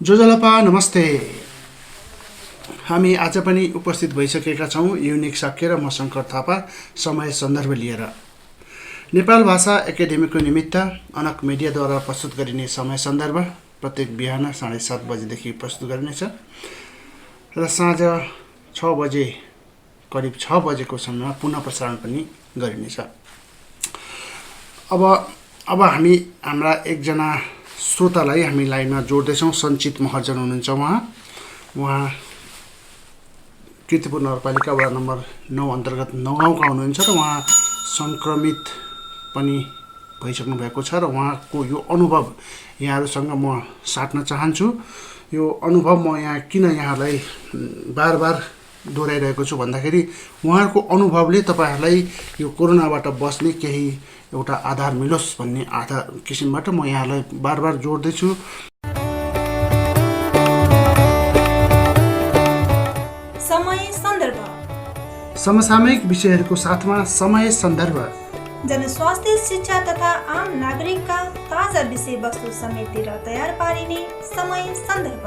जोजलपा नमस्ते। हामी आज पनि उपस्थित भइसकेका छौँ युनिक साक्य र म शङ्कर थापा समय सन्दर्भ लिएर। नेपाल भाषा एकाडेमीको निमित्त अनक मिडियाद्वारा प्रस्तुत गरिने समय सन्दर्भ प्रत्येक बिहान 7:30 बजेदेखि प्रस्तुत गरिनेछ र साँझ 6 बजे करिब 6 बजेको समयमा पुनः प्रसारण पनि गरिनेछ। अब हामी हाम्रा एकजना श्रोतालाई हामी लाइनमा जोड्दैछौँ। सञ्चित महर्जन हुनुहुन्छ। उहाँ कीर्तिपुर नगरपालिका वडा नम्बर 9 अन्तर्गत नौगाउँका हुनुहुन्छ र उहाँ सङ्क्रमित पनि भइसक्नु भएको छ र उहाँको यो अनुभव यहाँहरूसँग म साट्न चाहन्छु। यो अनुभव म किन यहाँलाई बार बार दोहोऱ्याइरहेको छु भन्दाखेरि उहाँहरूको अनुभवले तपाईँहरूलाई यो कोरोनाबाट बस्ने केही एउटा आधार मिलोस् भन्ने किसिमबाट म यहाँलाई बार बार जोड्दैछु। समय सन्दर्भ, समसामयिक विषयहरूको साथमा समय सन्दर्भ, जनस्वास्थ्य, शिक्षा तथा आम नागरिकका ताजा विषयवस्तु समेटेर तयार पारिने समय सन्दर्भ।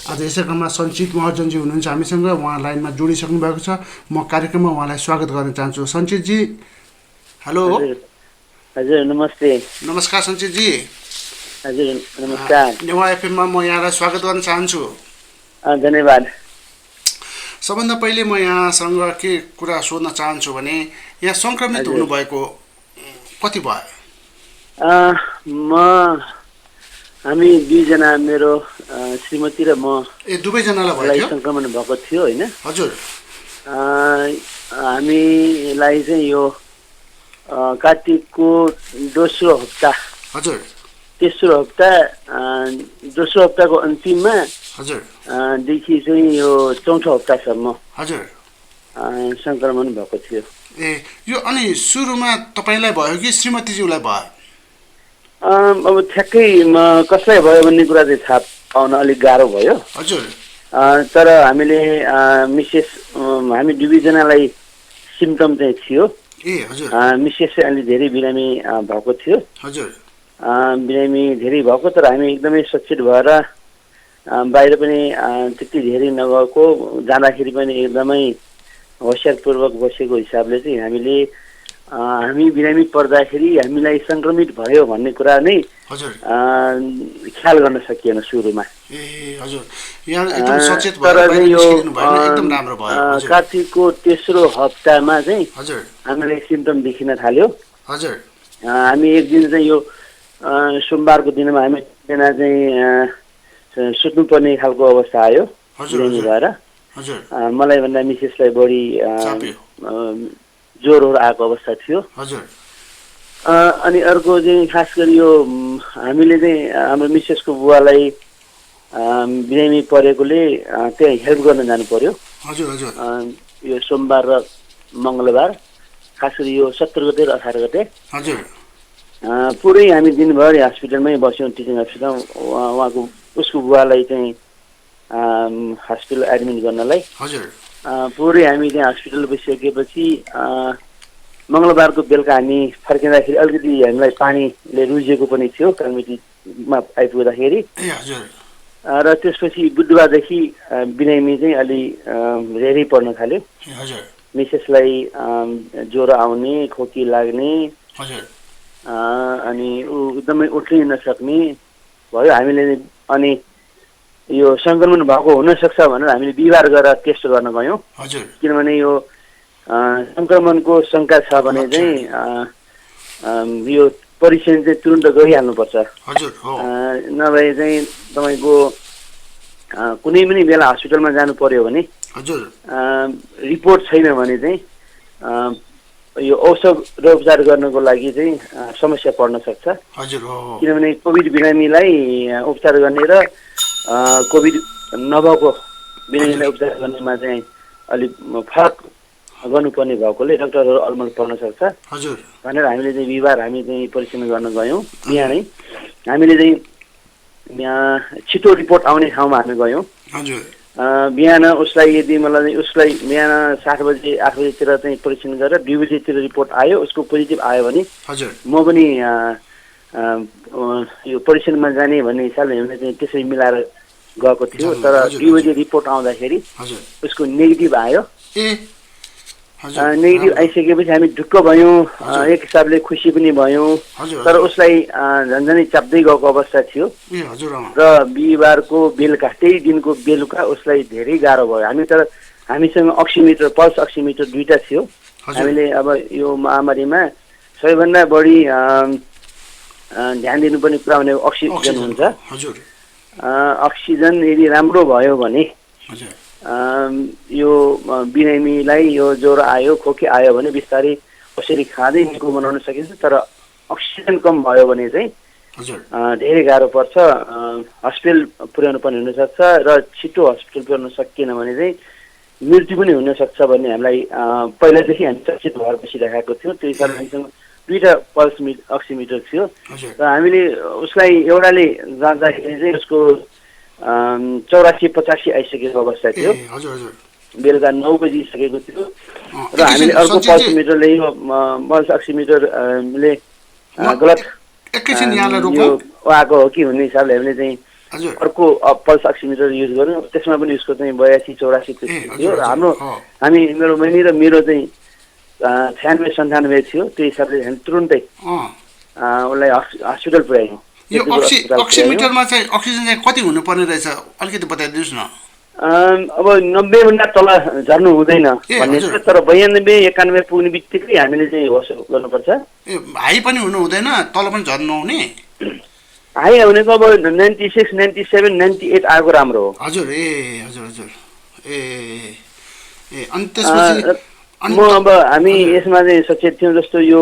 आज यसै क्रममा सञ्चित महर्जनजी हुनुहुन्छ हामीसँग। उहाँ लाइनमा जोडिसक्नु भएको छ। म कार्यक्रममा उहाँलाई स्वागत गर्न चाहन्छु। सञ्चितजी हेलो। हजुर नमस्ते। नमस्कार सञ्चितजी। हजुर नमस्कार। नेवा एफएममा म यहाँलाई स्वागत गर्न चाहन्छु। धन्यवाद। सबभन्दा पहिले म यहाँसँग के कुरा सोध्न चाहन्छु भने यहाँ सङ्क्रमित हुनुभएको कति भयो? हामी दुईजना, मेरो श्रीमती र म। दुवैजनालाई भयो सङ्क्रमण भएको थियो होइन? हजुर। हामीलाई चाहिँ यो कार्तिकको दोस्रो हप्ता, हजुर, तेस्रो हप्ता, दोस्रो हप्ताको अन्तिममा, हजुर, देखि चाहिँ यो चौथो हप्तासम्म, हजुर, सङ्क्रमण भएको थियो। यो अनि सुरुमा तपाईँलाई भयो कि श्रीमतीज्यूलाई भयो? अब ठ्याक्कै कसलाई भयो भन्ने कुरा चाहिँ थाहा पाउन अलिक गाह्रो भयो। हजुर। तर हामी दुवैजनालाई सिम्टम चाहिँ थियो। हजुर। मिसेस चाहिँ अलि धेरै बिरामी भएको थियो। हजुर। बिरामी धेरै भएको, तर हामी एकदमै सचेत भएर बाहिर पनि त्यति धेरै नगएको, जाँदाखेरि पनि एकदमै होसियारपूर्वक बसेको हिसाबले चाहिँ हामी बिरामी पर्दाखेरि हामीलाई सङ्क्रमित भयो भन्ने कुरा नै ख्याल गर्न सकिएन सुरुमा। तर यो कार्तिकको तेस्रो हप्तामा चाहिँ हामीलाई सिम्टम देखिन थाल्यो। हामी एक दिन चाहिँ यो सोमबारको दिनमा हामी एकजना चाहिँ सुत्नुपर्ने खालको अवस्था आयो बिरामी भएर। मलाई भन्दा मिसेसलाई बढी ज्वरोहरू आएको अवस्था थियो। अनि अर्को चाहिँ खास गरी यो हामीले चाहिँ हाम्रो मिसेसको बुवालाई बिरामी परेकोले त्यहाँ हेल्प गर्न जानु पर्यो। यो सोमबार र मङ्गलबार, खास गरी यो 17 गते र 18 गते पुरै हामी दिनभर हस्पिटलमै बस्यौँ, टिचिङ हस्पिटल। उसको बुवालाई चाहिँ हस्पिटल एडमिट गर्नलाई पुरै हामी त्यहाँ हस्पिटल बसिसकेपछि मङ्गलबारको बेलुका हामी फर्किँदाखेरि अलिकति हामीलाई पानीले रुजेको पनि थियो कमिटीमा आइपुग्दाखेरि। र त्यसपछि बुधबारदेखि बिरामी चाहिँ अलि धेरै पर्न थाल्यो। मिसेसलाई ज्वरो आउने, खोकी लाग्ने, अनि ऊ एकदमै उठ्नै नसक्ने भयो। हामीले अनि यो सङ्क्रमण भएको हुनसक्छ भनेर हामीले बिहिबार गएर टेस्ट गर्न गयौँ। किनभने यो सङ्क्रमणको शङ्का छ भने चाहिँ यो परीक्षण चाहिँ तुरुन्त गरिहाल्नुपर्छ। नभए चाहिँ तपाईँको कुनै पनि बेला हस्पिटलमा जानु पर्यो भने रिपोर्ट छैन भने चाहिँ यो औषध र उपचार गर्नको लागि चाहिँ समस्या पर्न सक्छ। किनभने कोभिड बिरामीलाई उपचार गर्ने र कोभिड नभएको बिरामीलाई उपचार गर्नेमा चाहिँ अलिक फरक गर्नुपर्ने भएकोले डाक्टरहरू अलमल पर्न सक्छ भनेर हामीले चाहिँ बिहिबार हामी चाहिँ परीक्षण गर्न गयौँ। बिहानै हामीले चाहिँ छिटो रिपोर्ट आउने ठाउँमा हामी गयौँ। बिहान उसलाई बिहान 7 बजे 8 बजेतिर चाहिँ परीक्षण गरेर 2 बजेतिर रिपोर्ट आयो, उसको पोजिटिभ आयो भने म पनि यो परीक्षणमा जाने भन्ने हिसाबले हामीले चाहिँ त्यसरी मिलाएर गएको थियो तर 2 बजे रिपोर्ट आउँदाखेरि उसको नेगेटिभ आयो। नेगेटिभ आइसकेपछि हामी ढुक्क भयौँ, एक हिसाबले खुसी पनि भयौँ, तर उसलाई झन्झनै चाप्दै गएको अवस्था थियो र बिहिबारको बेलुका त्यही दिनको बेलुका उसलाई धेरै गाह्रो भयो। हामीसँग अक्सिमिटर पल्स अक्सिमिटर 2टा थियो। हामीले अब यो महामारीमा सबैभन्दा बढी ध्यान दिनुपर्ने कुरा भनेको अक्सिजन हुन्छ। अक्सिजन यदि राम्रो भयो भने यो बिरामीलाई यो ज्वरो आयो खोकी आयो भने बिस्तारै कसरी खाँदै निको बनाउन सकिन्छ, तर अक्सिजन कम भयो भने चाहिँ धेरै गाह्रो पर्छ, हस्पिटल पुर्याउनु पर्ने हुनसक्छ र छिटो हस्पिटल पुर्याउन सकिएन भने चाहिँ मृत्यु पनि हुनसक्छ भन्ने हामीलाई पहिलादेखि हामी चर्चित भएर बसिरहेको थियौँ। त्यो हिसाबले हामीसँग 2टा पल्स अक्सिमिटर थियो र हामीले उसलाई एउटाले जाँदाखेरि चाहिँ उसको 84-85 आइसकेको अवस्था थियो। बेलुका 9 बजिसकेको थियो र हामीले अर्को पल्सिमिटरले यो पल्स अक्सिमिटरले गलत आएको हो कि भन्ने हिसाबले हामीले चाहिँ अर्को पल्स अक्सिमिटर युज गर्यौँ। त्यसमा पनि उसको चाहिँ 82-84 थियो र मेरो चाहिँ 96-97 थियो। त्यो हिसाबले हामी तुरुन्तै उसलाई हस्पिटल पुर्यायौँ। यो अक्सिमिटरमा चाहिँ अक्सिजन चाहिँ कति हुनुपर्ने रहेछ अलिकति बताइदिनुहोस् न। अब 90 भन्दा तल झर्नु हुँदैन भन्ने छ, तर 92-91 पुग्ने बित्तिकै हामीले चाहिँ होस गर्नुपर्छ। हाई पनि हुनु हुँदैन, तल पनि झर्नु नहुने? हाई भनेको अब 96, 97, 98 आएको राम्रो हो। हजुर अनि त्यसपछि अब हामी यसमा चाहिँ सचेत थियौँ। जस्तो यो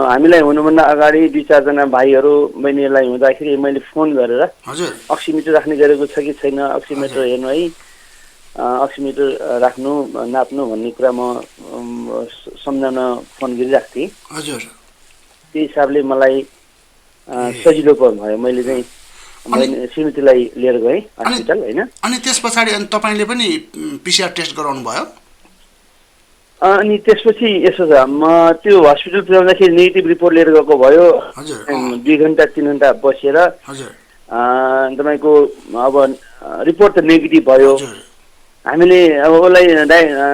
हामीलाई हुनुभन्दा अगाडि 2-4जना भाइहरू बहिनीहरूलाई हुँदाखेरि मैले फोन गरेर अक्सिमिटर राख्ने गरेको छ कि छैन, अक्सिमिटर हेर्नु है, अक्सिमिटर राख्नु नाप्नु भन्ने कुरा म सम्झाउन फोन गरिरहेको थिएँ। त्यही हिसाबले मलाई सजिलो भयो। मैले चाहिँ श्रीमतीलाई लिएर गएँ हस्पिटल होइन। अनि त्यस पछाडि तपाईँले पनि पिसिआर टेस्ट गराउनु भयो? अनि त्यसपछि यसो छ, म त्यो हस्पिटल पुर्याउँदाखेरि नेगेटिभ रिपोर्ट लिएर गएको भयो। 2 घन्टा 3 घन्टा बसेर तपाईँको अब रिपोर्ट त नेगेटिभ भयो। हामीले अब उसलाई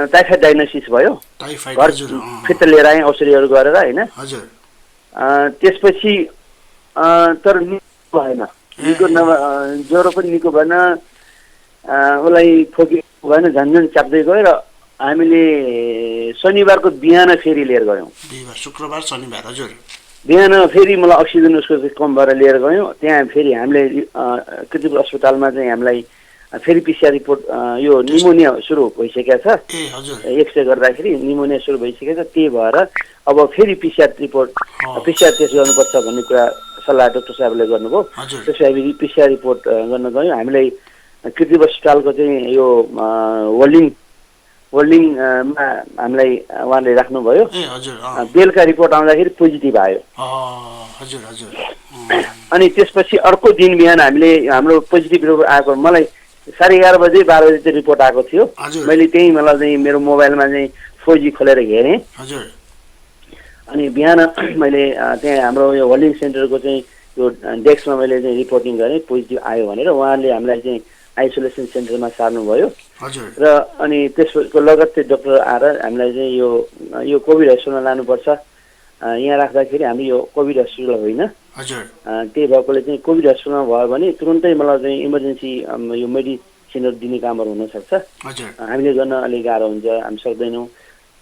टाइफाइड डायग्नोसिस भयो, घर फिर्ता लिएर आएँ औषधिहरू गरेर होइन। त्यसपछि तर निको भएन, ज्वरो पनि निको भएन, उसलाई खोकी भएन, झन्झन चाप्दै गयो र हामीले शनिबारको बिहान फेरि लिएर गयौँ। शुक्रबार शनिबार बिहान फेरि मलाई अक्सिजन उसको कम भएर लिएर गयौँ। त्यहाँ फेरि हामीले कृतिपुर अस्पतालमा चाहिँ हामीलाई फेरि पिसिआर रिपोर्ट यो निमोनिया सुरु भइसकेको छ। एक्सरे गर्दाखेरि निमोनिया सुरु भइसकेको छ। त्यही भएर अब फेरि पिसिआर टेस्ट गर्नुपर्छ भन्ने कुरा सल्लाह डाक्टर साहबले गर्नुभयो। त्यसपछि हामी पिसिआर रिपोर्ट गर्न गयौँ। हामीलाई कृतिपुर अस्पतालको चाहिँ यो होल्डिङमा हामीलाई उहाँले राख्नुभयो। बेलुका रिपोर्ट आउँदाखेरि पोजिटिभ आयो। अनि त्यसपछि अर्को दिन बिहान हामीले हाम्रो पोजिटिभ रिपोर्ट आएको मलाई 11:30 बजे 12 बजे चाहिँ रिपोर्ट आएको थियो। मैले मलाई चाहिँ मेरो मोबाइलमा चाहिँ 4G खोलेर हेरेँ। अनि बिहान मैले त्यहाँ हाम्रो यो होल्डिङ सेन्टरको चाहिँ यो डेस्कमा मैले चाहिँ रिपोर्टिङ गरेँ, पोजिटिभ आयो भनेर। उहाँले हामीलाई चाहिँ आइसोलेसन सेन्टरमा सार्नुभयो र अनि त्यसको लगत्तै डक्टर आएर हामीलाई चाहिँ यो कोभिड हस्पिटलमा लानुपर्छ। यहाँ राख्दाखेरि हामी यो कोभिड हस्पिटल होइन, त्यही भएकोले चाहिँ कोभिड हस्पिटलमा भयो भने तुरुन्तै मलाई चाहिँ इमर्जेन्सी यो मेडिसिनहरू दिने कामहरू हुनसक्छ। हामीले गर्न अलिक गाह्रो हुन्छ, हामी सक्दैनौँ।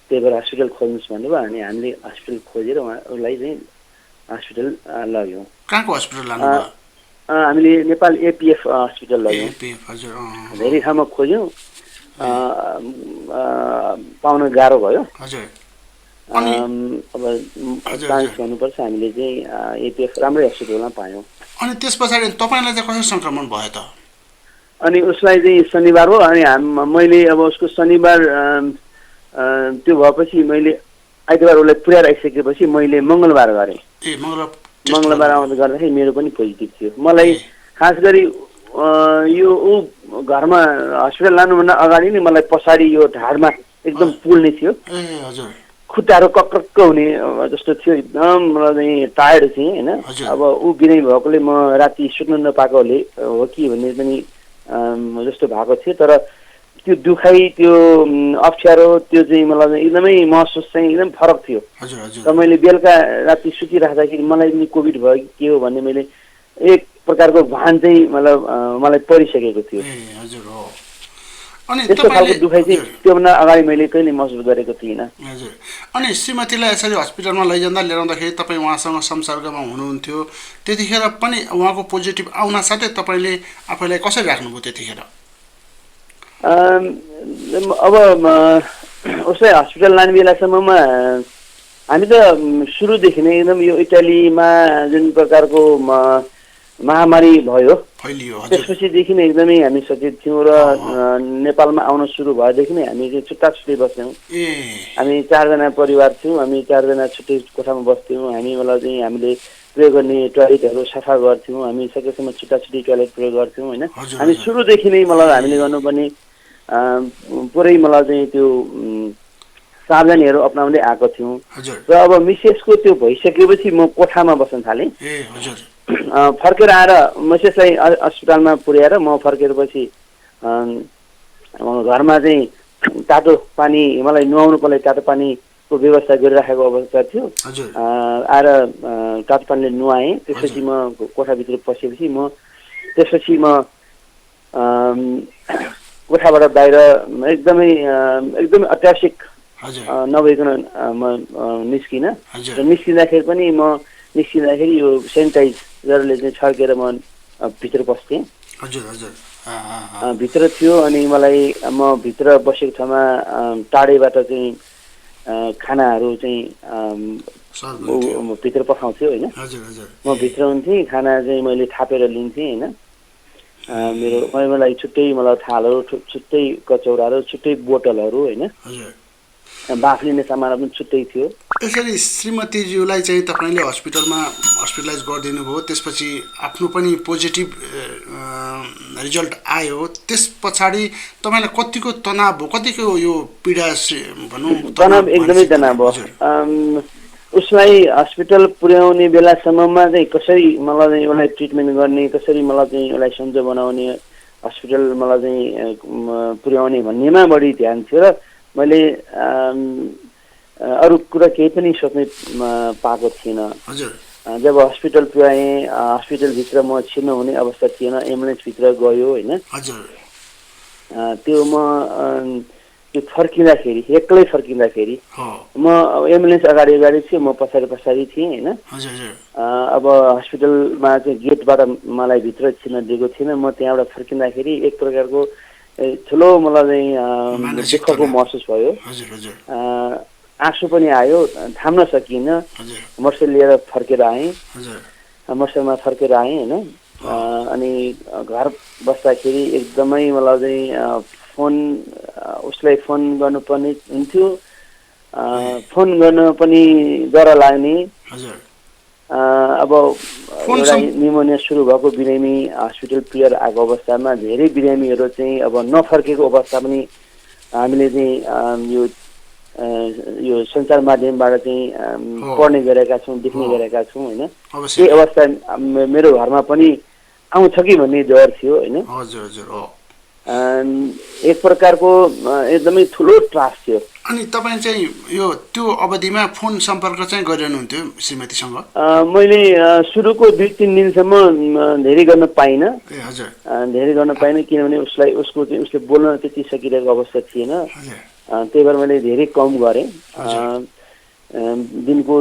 त्यही भएर हस्पिटल खोज्नुहोस् भन्नुभयो। अनि हामीले हस्पिटल खोजेर उसलाई चाहिँ हस्पिटल लग्यौँ। कहाँको हस्पिटल लानुभयो? हामीले नेपाल एपिएफ हस्पिटल लग्यौँ। धेरै ठाउँमा खोज्यौँ, पाउन गाह्रो भयो। अब चान्स गर्नुपर्छ। हामीले चाहिँ एपिएफ राम्रै हस्पिटलमा पायौँ। अनि त्यस पछाडि तपाईँलाई चाहिँ कसरी सङ्क्रमण भयो त? अनि उसलाई चाहिँ शनिबार हो। अनि मैले अब उसको शनिबार त्यो भएपछि मैले आइतबार उसलाई पुर्याएर आइसकेपछि मैले मङ्गलबार गरेँ। मङ्गलबार आउँदा गर्दाखेरि मेरो पनि पोजिटिभ थियो। मलाई खास गरी यो घरमा हस्पिटल लानुभन्दा अगाडि नै मलाई पछाडि यो ढाडमा एकदम पुल्ने थियो, खुट्टाहरू कक्क हुने जस्तो थियो। एकदम मलाई चाहिँ टायर्ड थिएँ होइन। अब बिरामी भएकोले म राति सुत्न नपाएकोले हो कि भन्ने पनि जस्तो भएको थियो। तर त्यो दुखाइ त्यो अप्ठ्यारो त्यो चाहिँ मलाई एकदमै महसुस चाहिँ एकदम फरक थियो। र मैले बेलुका राति सुतिराख्दाखेरि मलाई पनि कोभिड भयो कि के हो भन्ने मैले एक प्रकारको भान चाहिँ मलाई परिसकेको थियो। अनि त्यस्तो खालको दुखाइ चाहिँ त्योभन्दा अगाडि मैले कहिले महसुस गरेको थिइनँ। हजुर। अनि श्रीमतीलाई यसरी हस्पिटलमा लैजाँदा ल्याउँदाखेरि तपाईँ उहाँसँग संसर्गमा हुनुहुन्थ्यो, त्यतिखेर पनि उहाँको पोजिटिभ आउन साथै तपाईँले आफैलाई कसरी राख्नुभयो त्यतिखेर? अब उसलाई हस्पिटल लाने बेलासम्ममा हामी त सुरुदेखि नै एकदम यो इटालीमा जुन प्रकारको महामारी भयो त्यसपछिदेखि नै एकदमै हामी सचेत थियौँ र नेपालमा आउन सुरु भएदेखि नै हामी चाहिँ छुट्टा छुट्टै बस्थ्यौँ। हामी 4 जना परिवार थियौँ, हामी 4 जना छुट्टै कोठामा बस्थ्यौँ। हामीले प्रयोग गर्ने टोयलेटहरू सफा गर्थ्यौँ, हामी सकेसम्म छुट्टा छुट्टै टोयलेट प्रयोग गर्थ्यौँ होइन। हामी सुरुदेखि नै हामीले गर्नुपर्ने पुरै चाहिँ त्यो सावधानीहरू अपनाउँदै आएको थियौँ। र अब मिसेसको त्यो भइसकेपछि म कोठामा बस्न थालेँ। फर्केर आएर मिसेसलाई अस्पतालमा पुर्याएर म फर्केपछि घरमा चाहिँ तातो पानी मलाई नुहाउनुको लागि तातो पानीको व्यवस्था गरिराखेको अवस्था थियो। आएर तातो पानीले नुहाएँ। त्यसपछि म कोठाभित्र पसेपछि त्यसपछि म कोठाबाट बाहिर एकदमै अत्यावश्यक नभइकन म निस्किनँ। र निस्किँदाखेरि पनि निस्किँदाखेरि यो सेनिटाइजरले चाहिँ छर्केर म भित्र पस्थेँ। भित्र थियो अनि म भित्र बसेको ठाउँमा टाढैबाट चाहिँ खानाहरू चाहिँ भित्र पठाउँथ्यो होइन। म भित्र हुन्थेँ, खाना चाहिँ मैले थापेर लिन्थेँ होइन। मलाई छुट्टै थालहरू, छुट्टै कचौराहरू, छुट्टै बोतलहरू होइन, बाफ्लिने सामानहरू पनि छुट्टै थियो। यसरी श्रीमतीज्यूलाई चाहिँ तपाईँले हस्पिटलाइज गरिदिनु भयो, त्यसपछि आफ्नो पनि पोजिटिभ रिजल्ट आयो। त्यस पछाडि तपाईँलाई कतिको तनाव भयो, कतिको यो पीडा भनौँ? तनाव एकदमै तनाव भयो। उसलाई हस्पिटल पुर्याउने बेलासम्ममा चाहिँ कसरी मलाई उसलाई ट्रिटमेन्ट गर्ने, कसरी मलाई चाहिँ उसलाई सन्चो बनाउने, हस्पिटल मलाई चाहिँ पुर्याउने भन्नेमा बढी ध्यान थियो। र मैले अरू कुरा केही पनि सोच्नै पाएको थिइनँ। जब हस्पिटल पुर्याएँ, हस्पिटलभित्र म छिर्नु हुने अवस्था थिएन, एम्बुलेन्सभित्र गयो होइन। त्यो फर्किँदाखेरि एक्लै फर्किँदाखेरि म एम्बुलेन्स अगाडि थिएँ, म पछाडि थिएँ होइन। अब हस्पिटलमा चाहिँ गेटबाट मलाई भित्र छिर्न दिएको थिएन। म त्यहाँबाट फर्किँदाखेरि एक प्रकारको ठुलो मलाई चाहिँ दुःखको महसुस भयो। आँसु पनि आयो, थाम्न सकिनँ। मोटरसाइकल लिएर फर्केर आएँ, मोटरसाइकलमा फर्केर आएँ होइन। अनि घर बस्दाखेरि एकदमै मलाई चाहिँ उसलाई फोन गर्नुपर्ने हुन्थ्यो, फोन गर्न पनि डर लाग्ने। अब एउटा निमोनिया सुरु भएको बिरामी हस्पिटल पुर्याएर आएको अवस्थामा धेरै बिरामीहरू चाहिँ अब नफर्केको अवस्था पनि हामीले चाहिँ यो सञ्चार माध्यमबाट चाहिँ पढ्ने गरेका छौँ, देख्ने गरेका छौँ होइन। त्यही अवस्था मेरो घरमा पनि आउँछ कि भन्ने डर थियो होइन। एक प्रकारको एकदमै ठुलो त्रास थियो। अनि तपाईँ चाहिँ त्यो अवधिमा फोन सम्पर्क चाहिँ गरिरहनुहुन्थ्यो श्रीमतीसँग? मैले सुरुको 2-3 दिनसम्म धेरै गर्न पाइनँ। किनभने उसले बोल्न त्यति सकिरहेको अवस्था थिएन। त्यही भएर मैले धेरै कम गरेँ, दिनको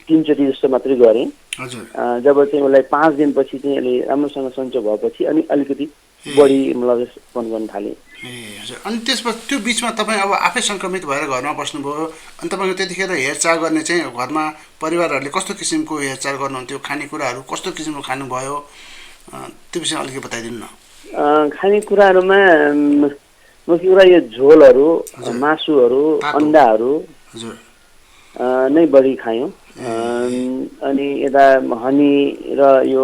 3 चोटि जस्तो मात्रै गरेँ। जब चाहिँ उसलाई 5 दिनपछि चाहिँ अहिले राम्रोसँग सन्चो भएपछि अनि अलिकति बढी मलाई फोन गर्न थालेँ। अनि त्यसपछि त्यो बिचमा तपाईँ अब आफै सङ्क्रमित भएर घरमा बस्नुभयो, अनि तपाईँको त्यतिखेर हेरचाह गर्ने चाहिँ घरमा परिवारहरूले कस्तो किसिमको हेरचाह गर्नुहुन्थ्यो, खानेकुराहरू कस्तो किसिमको खानुभयो, त्यो विषयमा अलिकति बताइदिनु न। खानेकुराहरूमा मुख्य कुरा यो झोलहरू, मासुहरू, अन्डाहरू नै बढी खायौँ। अनि यता हनी र यो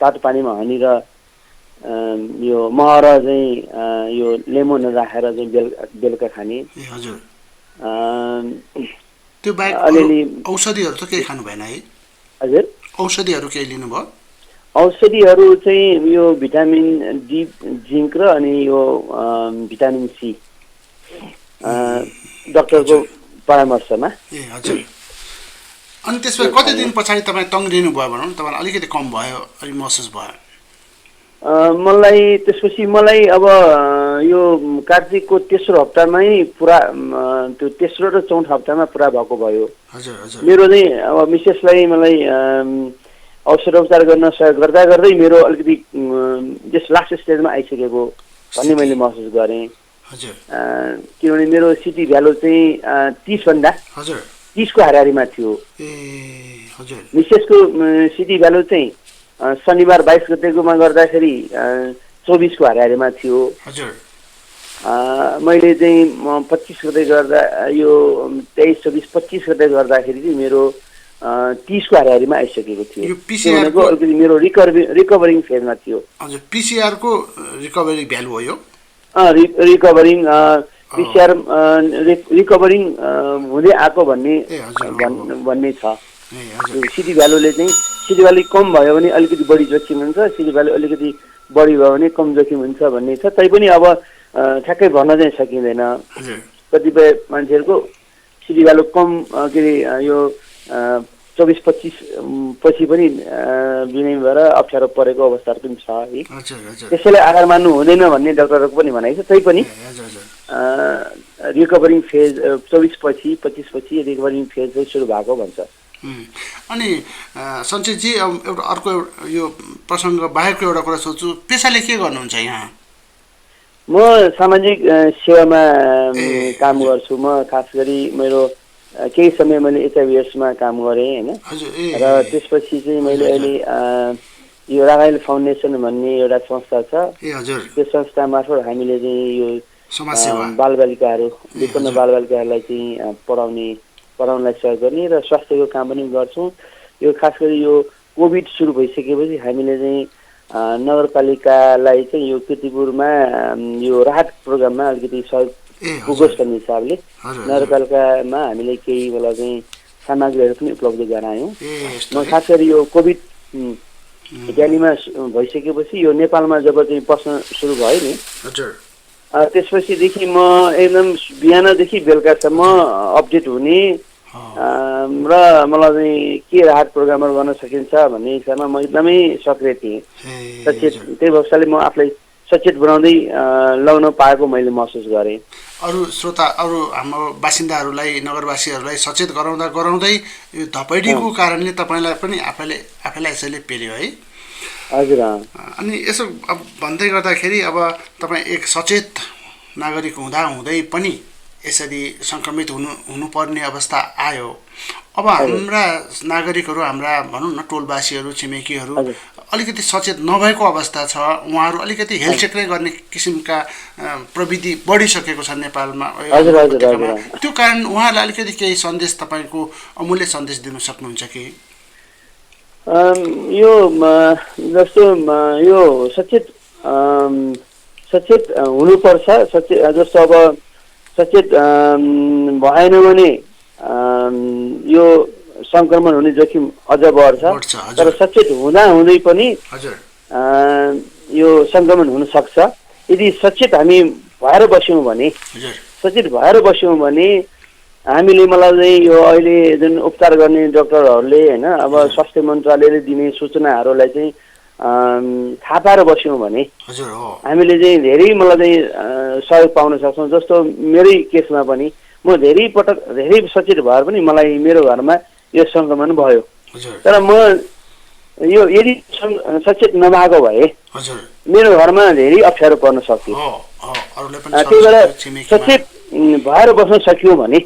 तातो पानीमा हनी र यो मह र चाहिँ यो लेमन राखेर चाहिँ बेलुका खाने। त्यो बाहेक अलिअलि औषधिहरू त केही खानु भएन है? हजुर, औषधिहरू केही लिनुभयो? औषधिहरू चाहिँ यो भिटामिन डी जिङ्क र अनि यो भिटामिन सी डाक्टरको परामर्शमा। ए हजुर। अनि त्यसपछि कति दिन पछाडि तपाईँ तङ्ग्रिनु भयो भनौँ न, तपाईँलाई अलिकति कम भयो, अलिक महसुस भयो? त्यसपछि मलाई अब यो कार्तिकको तेस्रो हप्तामै पुरा त्यो तेस्रो र चौथो हप्तामा पुरा भएको भयो। हजुर हजुर। मेरो चाहिँ अब मिसेसलाई मलाई औषधोपचार गर्न सहयोग गर्दा गर्दै मेरो अलिकति जस लास्ट स्टेजमा आइसकेको भन्ने मैले महसुस गरेँ। हजुर। किनभने मेरो सिटी भ्यालु चाहिँ 30 हजुर 30को हाराहारीमा थियो। ए हजुर। मिसेसको सिटी भ्यालु चाहिँ शनिबार 22 गतेकोमा गर्दाखेरि 24को हाराहारीमा थियो। हजुर। मैले चाहिँ 25 गते गर्दा यो 23, 24, 25 गते गर्दाखेरि चाहिँ मेरो 30को हाराहारीमा आइसकेको थियो। यो पीसीआर को अलिकति मेरो रिकभरिङ फेजमा थियो। हजुर। पीसीआर को रिकभरी भ्यालु हो यो? रिकभरिङ पीसीआर रिकभरिङ हुँदै आएको भन्ने छ। सिटी भ्यालुले चाहिँ सिटी भ्यालु कम भयो भने अलिकति बढी जोखिम हुन्छ, सिटी भ्यालु अलिकति बढी भयो भने कम जोखिम हुन्छ भन्ने छ। तैपनि अब ठ्याक्कै भन्न चाहिँ सकिँदैन। कतिपय मान्छेहरूको सिटी भ्यालु कम के अरे यो 24-25 पछि पनि बिमारी भएर अप्ठ्यारो परेको अवस्थाहरू पनि छ है। त्यसैले आधार मान्नु हुँदैन भन्ने डाक्टरहरूको पनि भनाइ छ। तैपनि रिकभरिङ फेज 24 पछि 25 पछि रिकभरिङ फेज चाहिँ सुरु भएको भन्छ। अनि सञ्चितजी एउटा अर्को यो प्रसङ्ग बाहेकको एउटा कुरा सोध्छु, पेसाले के गर्नुहुन्छ यहाँ? म सामाजिक सेवामा काम गर्छु। म खास गरी मेरो केही समय मैले एचआइभीएसमा काम गरेँ होइन, र त्यसपछि चाहिँ मैले अहिले यो रागाइल फाउन्डेसन भन्ने एउटा संस्था छ, त्यो संस्था मार्फत हामीले चाहिँ यो बालबालिकाहरू विपन्न बालबालिकाहरूलाई चाहिँ पढाउनलाई सहयोग गर्ने र स्वास्थ्यको काम पनि गर्छौँ। यो खास गरी यो कोभिड सुरु भइसकेपछि हामीले चाहिँ नगरपालिकालाई चाहिँ यो कीर्तिपुरमा यो राहत प्रोग्राममा अलिकति सहयोग पुगोस् भन्ने हिसाबले नगरपालिकामा हामीले केही बेला चाहिँ सामग्रीहरू पनि उपलब्ध गरायौँ। म खास गरी यो कोभिड इटालीमा भइसकेपछि यो नेपालमा जब चाहिँ बस्न सुरु भयो नि, त्यसपछिदेखि म एकदम बिहानदेखि बेलुकासम्म अपडेट हुने र मलाई चाहिँ के राहत प्रोग्रामहरू गर्न सकिन्छ भन्ने हिसाबमा म एकदमै सक्रिय थिएँ, सचेत। त्यही भएकाले म आफूलाई सचेत बनाउँदै लगाउन पाएको मैले महसुस गरेँ। अरू श्रोता, अरू हाम्रो बासिन्दाहरूलाई, नगरवासीहरूलाई सचेत गराउँदै यो धपैडीको कारणले तपाईँलाई पनि आफैलाई यसैले पेर्यो है? हजुर। अनि यसो अब भन्दै गर्दाखेरि अब तपाईँ एक सचेत नागरिक हुँदै पनि यसरी सङ्क्रमित हुनुपर्ने अवस्था आयो। अब हाम्रा नागरिकहरू, हाम्रा भनौँ न टोलवासीहरू, छिमेकीहरू अलिकति सचेत नभएको अवस्था छ। उहाँहरू अलिकति हेलचेक्रै गर्ने किसिमका प्रविधि बढिसकेको छ नेपालमा। त्यो कारण उहाँहरूलाई अलिकति केही सन्देश, तपाईँको अमूल्य सन्देश दिन सक्नुहुन्छ कि? यो जस्तो यो सचेत हुनुपर्छ। जस्तो अब सचेत भएन भने यो सङ्क्रमण हुने जोखिम अझ बढ्छ। तर सचेत हुँदै पनि यो सङ्क्रमण हुन सक्छ। यदि सचेत हामी भएर बस्यौँ भने हामीले मलाई चाहिँ यो अहिले जुन उपचार गर्ने डाक्टरहरूले होइन, अब स्वास्थ्य मन्त्रालयले दिने सूचनाहरूलाई चाहिँ थाहा पाएर बस्यौँ भने हामीले चाहिँ धेरै मलाई चाहिँ सहयोग पाउन सक्छौँ। जस्तो मेरै केसमा पनि म धेरै सचेत भएर पनि मलाई मेरो घरमा यो सङ्क्रमण भयो। तर म यो यदि सचेत नभएको भए मेरो घरमा धेरै अप्ठ्यारो पर्न सक्थ्यो। त्यही भएर सचेत भएर बस्न सक्यौँ भने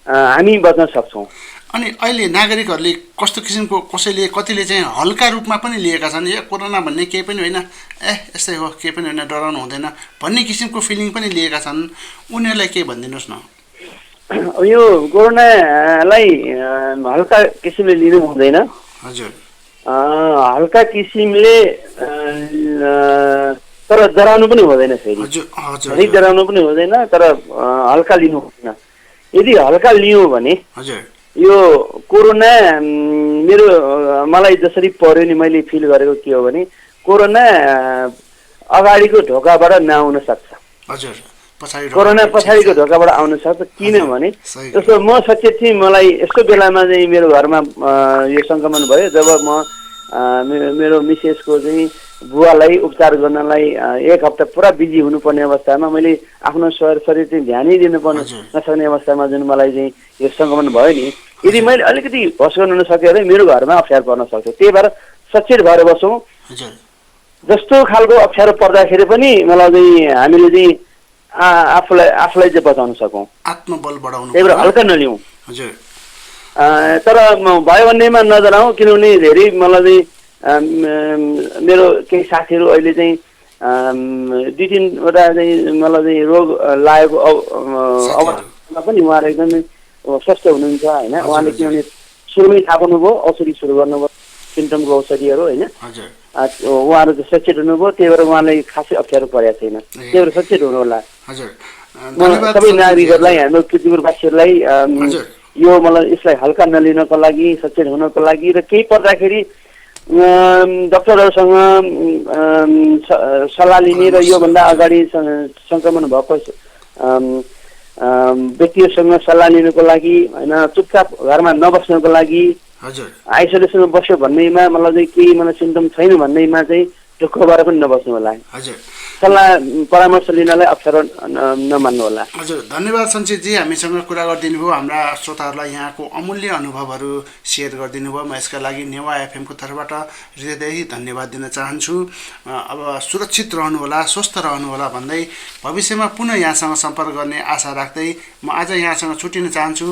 हामी बच्न सक्छौँ। अनि अहिले नागरिकहरूले कस्तो किसिमको, कतिले चाहिँ हल्का रूपमा पनि लिएका छन्, यो कोरोना भन्ने केही पनि होइन, यस्तै हो, केही पनि होइन, डराउनु हुँदैन भन्ने किसिमको फिलिङ पनि लिएका छन्। उनीहरूलाई के भनिदिनुहोस् न? यो कोरोनालाई हल्का किसिमले लिनु हुँदैन। हल्का किसिमले तर डराउनु पनि हुँदैन। फेरि धेरै डराउनु पनि हुँदैन, तर हल्का लिनु हुँदैन। यदि हल्का लियौँ भने यो कोरोना मेरो मलाई जसरी पर्यो नि मैले फिल गरेको के हो भने कोरोना अगाडिको ढोकाबाट नआउन सक्छ। हजुर, कोरोना पछाडिको ढोकाबाट आउन सक्छ। किनभने जस्तो म सचेत थिएँ, मलाई यस्तो बेलामा चाहिँ मेरो घरमा यो सङ्क्रमण भयो जब म मेरो मिसेसको चाहिँ बुवालाई उपचार गर्नलाई 1 हप्ता पुरा बिजी हुनुपर्ने अवस्थामा मैले आफ्नो शरीर चाहिँ ध्यानै दिनुपर्ने नसक्ने अवस्थामा जुन मलाई चाहिँ यो सङ्क्रमण भयो नि, यदि मैले अलिकति होस गर्न नसकेँ भने मेरो घरमा अप्ठ्यारो पर्न सक्छ। त्यही भएर सचेत भएर बसौँ। जस्तो खालको अप्ठ्यारो पर्दाखेरि पनि मलाई चाहिँ हामीले चाहिँ आफूलाई चाहिँ बचाउन सकौँ, आत्मबल बढाउनु, त्यही भएर हल्का नलिउँ। हजुर, तर भयो भन्नेमा नजराउँ, किनभने धेरै मलाई चाहिँ मेरो केही साथीहरू अहिले चाहिँ 2-3वटा चाहिँ मलाई चाहिँ रोग लागेको अवस्थामा पनि उहाँहरू एकदमै स्वस्थ हुनुहुन्छ होइन। उहाँले किनभने सुरुमै थाहा पाउनुभयो, औषधि सुरु गर्नुभयो, सिम्टमको औषधिहरू होइन। उहाँहरू चाहिँ सचेत हुनुभयो, त्यही भएर उहाँलाई खासै अप्ठ्यारो परेको छैन। त्यही भएर सचेत हुनु होला। सबै नागरिकहरूलाई, हाम्रो पृथ्वीवासीहरूलाई यो मलाई यसलाई हल्का नलिनको लागि, सचेत हुनको लागि र केही पर्दाखेरि डक्टरहरूसँग सल्लाह लिने र योभन्दा अगाडि सङ्क्रमण भएको व्यक्तिहरूसँग सल्लाह लिनुको लागि होइन, चुपचाप घरमा नबस्नुको लागि, आइसोलेसनमा बस्यो भन्नेमा मलाई चाहिँ केही मलाई सिम्टम छैन भन्नेमा चाहिँ ढुक्कबाट पनि नबस्नु होला। सल्लाह परामर्श लिनलाई अप्ठ्यारो नमान्नु होला। हजुर, धन्यवाद सञ्चितजी, हामीसँग कुरा गरिदिनु भयो, हाम्रा श्रोताहरूलाई यहाँको अमूल्य अनुभवहरू सेयर गरिदिनु भयो। म यसका लागि नेवा एफएमको तर्फबाट हृदयदेखि धन्यवाद दिन चाहन्छु। अब सुरक्षित रहनुहोला, स्वस्थ रहनुहोला भन्दै भविष्यमा पुनः यहाँसँग सम्पर्क गर्ने आशा राख्दै म आज यहाँसँग छुट्टिन चाहन्छु।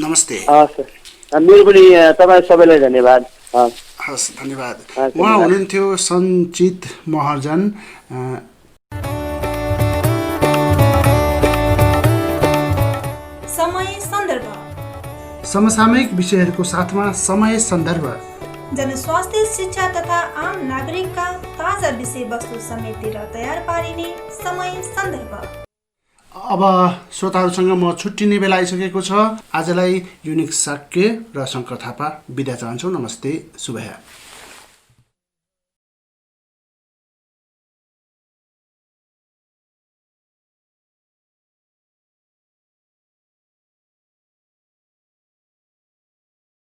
नमस्ते। हस्, मेरो पनि तपाईँ सबैलाई धन्यवाद। हस्, धन्यवाद। उहाँ हुनुहुन्थ्यो सञ्चित महर्जन। समय सन्दर्भ, समसामयिक विषयहरूको साथमा समय सन्दर्भ, जनस्वास्थ्य, शिक्षा तथा आम नागरिकका ताजा विषयवस्तु समेटेर तयार पारिने समय सन्दर्भ। अब श्रोताहरूसँग म छुट्टिने बेला आइसकेको छ। आजलाई युनिक साक्य र शङ्कर थापा बिदा चाहन्छु। नमस्ते, शुभया।